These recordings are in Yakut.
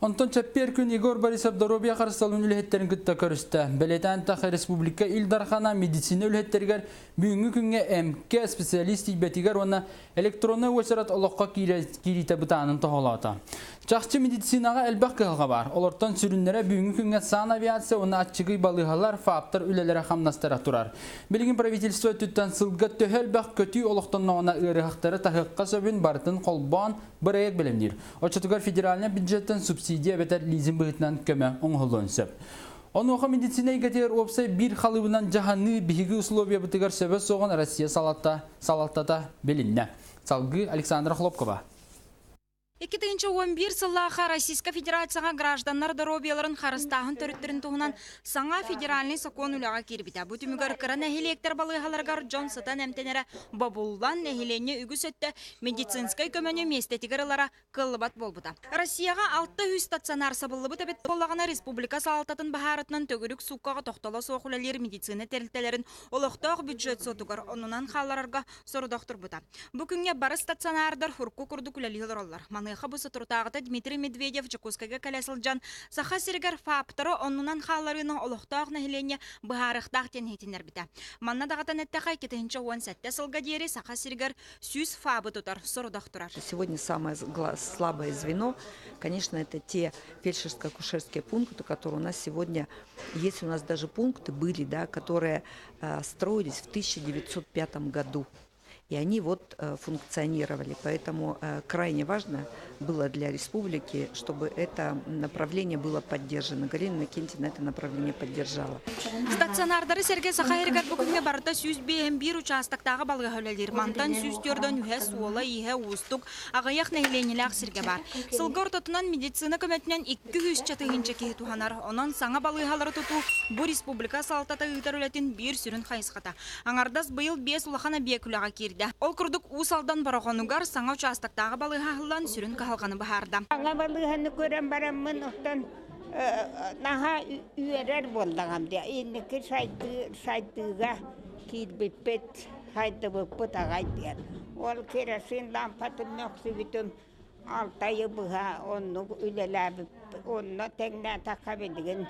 Онтон чэппиэр күн Егор Борисов доруобуйа харыстабылын үлэһиттэрин кытта көрүстэ. Бэлиэтээн эттэххэ, республика Ил Дархана медицина үлэһиттэригэр бүгүҥҥү күҥҥэ эмкэ специалист тиийбэтигэр уонна электроннай уочарат олоххо киириитэ бытаанын тоһоҕолоото. Чахчы медицинаҕа элбэх кыһалҕа баар. Олортон сүрүннэрэ бүгүҥҥү күҥҥэ санавиация уонна аччыгый балыыһалар, ФАПтар үлэлэрэ хамнастара турар. Билигин правительство өттүттэн сылга төһө элбэх көтүү олохтонноҕуна ыарыһахтары таһыахха сөбүн барытын холбоон бырайыак бэлэмниир. Оччотугар федеральнай бюджеттан субсидия эбэтэр лизинг быһыытынан көмө оҥоһуллуон сөп. Онуоха медицина эйгэтигэр уопсай биир халыыбынан дьаһаныы биһиги условиябытыгар сөбө суоҕун Россия салалтата билиннэ. Салгыы Александра Хлопкова. 2011 сыллаахха Российскай Федерацияҕа гражданнар доруобуйаларын харыстааһын төрүттэрин туһунан саҥа федеральнай сокуон үлэҕэ киирбитэ. Бу түмүгэр кыра нэһилиэктэр балыыһаларыгар дьон сытан эмтэнэрэ бобуллан, нэһилиэнньэ үгүс өттө медицинскэй көмөнү миэстэтигэр ылара кыаллыбат буолбута. Россияҕа 600 стационар сабыллыбыт эбит буоллаҕына, республика салалтатын баһаарытынан төгүрүк сууккаҕа тохтоло суох үлэлиир медицина тэрилтэлэрин олохтоох бюджет суотугар оннунан хаалларарга сорудах турбута. Бу күҥҥэ бары стационардар урукку курдук үлэлии олороллор. Маныаха бу соторутааҕыта Дмитрий Медведев Дьокуускайга кэлэ сылдьан, Саха сиригэр ФАПтары оннунан хаалларыыны олохтоох нэһилиэнньэ быһаарыахтаах диэн иһитиннэрбитэ. Манна даҕатан эттэххэ, 2017 сылга диэри Саха сиригэр 100 ФАБы тутар сорудах турар. Сегодня самое слабое звено, конечно, это те фельдшерско-акушерские пункты, которые у нас сегодня есть. У нас даже пункты были, да, которые строились в 1905 году. И они вот функционировали. Поэтому крайне важно было для республики, чтобы это направление было поддержано. Галина Иннокентьевна это направление поддержала. Стационардары сэргэ Саха сиригэр бу күҥҥэ барыта 151 учаастактааҕы балыыһа үлэлиир. Мантан 104 үһэ суола-ииһэ уустук, аҕыйах нэһилиэнньэлээх сиргэ баар. Сылга ортотунан медицина көмөтүнэн 200 тыһыынча киһи туһанар. Онон саҥа балыыһалары тутуу бу республика салалтата ыытар үлэтин биир сүрүн хайысхата. Аҥардас быйыл биэс улахан объект үлэҕэ киирдэ. Ол курдук Уус Алдан Бороҕонугар саҥа учаастактааҕы балыыһа аһыллан сүрүн кыһалҕаны быһаарда. Саҥа балыыһаны көрөн бараммын, оттон наһаа үөрэр буоллаҕым дии. Инники сайдыы, сайдыыга киирбиппит, сайдыбыппыт аҕай диэн. Ол керосин лампатын мөхсүбүтүм 6 ыйы быһа оннук үлэлээбиппит. Онно тэҥнээтэххэ билигин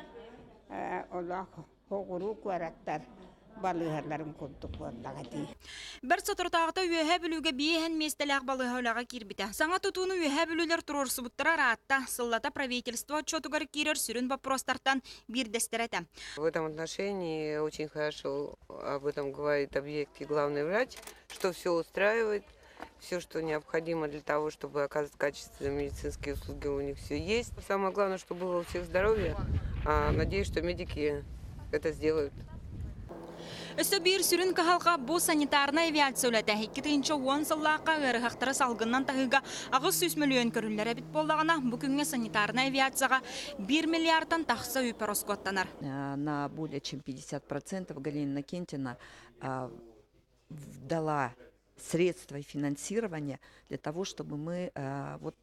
олох соҕуруу куораттар балыыһаларын курдук буоллаҕа дии. Бэрт соторутааҕыта Үөһээ Бүлүүгэ 50 миэстэлээх балыыһа үлэҕэ киирбитэ. Саҥа тутууну Үөһээ Бүлүүлэр туруорсубуттара ыраатта. Сыллата правительство отчетугар киирэр сүрүн боппуруостартан биирдэстэрэ этэ. В этом отношении очень хорошо об этом говорит объекте главный врач, что все устраивает, все, что необходимо для того, чтобы оказывать качественные медицинские услуги, у них все есть. Самое главное, чтобы было у всех здоровье. Надеюсь, что медики это сделают. Өссө биир сүрүн кыһалҕа бу санитарнай авиация үлэтэ. 2010 сыллаахха ыарыһахтары салгынынан таһыыга 800 мөлүйүөн көрүллэр эбит буоллаҕына, бу күҥҥэ санитарнай авиацияҕа 1 миллиардтан тахса үп ороскуоттанар. На более чем 50% Галина Иннокентьевна дала средства и финансирование для того, чтобы мы вот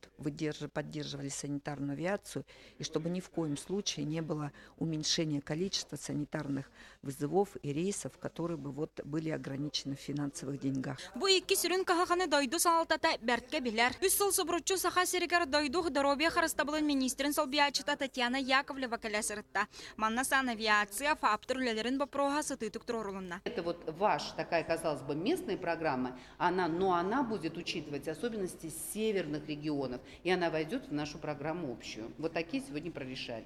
поддерживали санитарную авиацию и чтобы ни в коем случае не было уменьшения количества санитарных вызовов и рейсов, которые бы вот были ограничены в финансовых деньгах. Бу икки сүрүн кыһалҕаны дойду салалтата бэрткэ билэр. 3 сыл субуруччу Саха сиригэр дойду доруобуйа харыстабылын министрин солбуйааччыта Татьяна Яковлева кэлэ сырытта. Манна санавиация, ФАПтар үлэлэрин боппуруоһа сытыытык туруорулунна. Это вот ваша такая, казалось бы, местная программа, но она будет учитывать особенности северных регионов, и она войдет в нашу программу общую. Вот такие сегодня прорешали.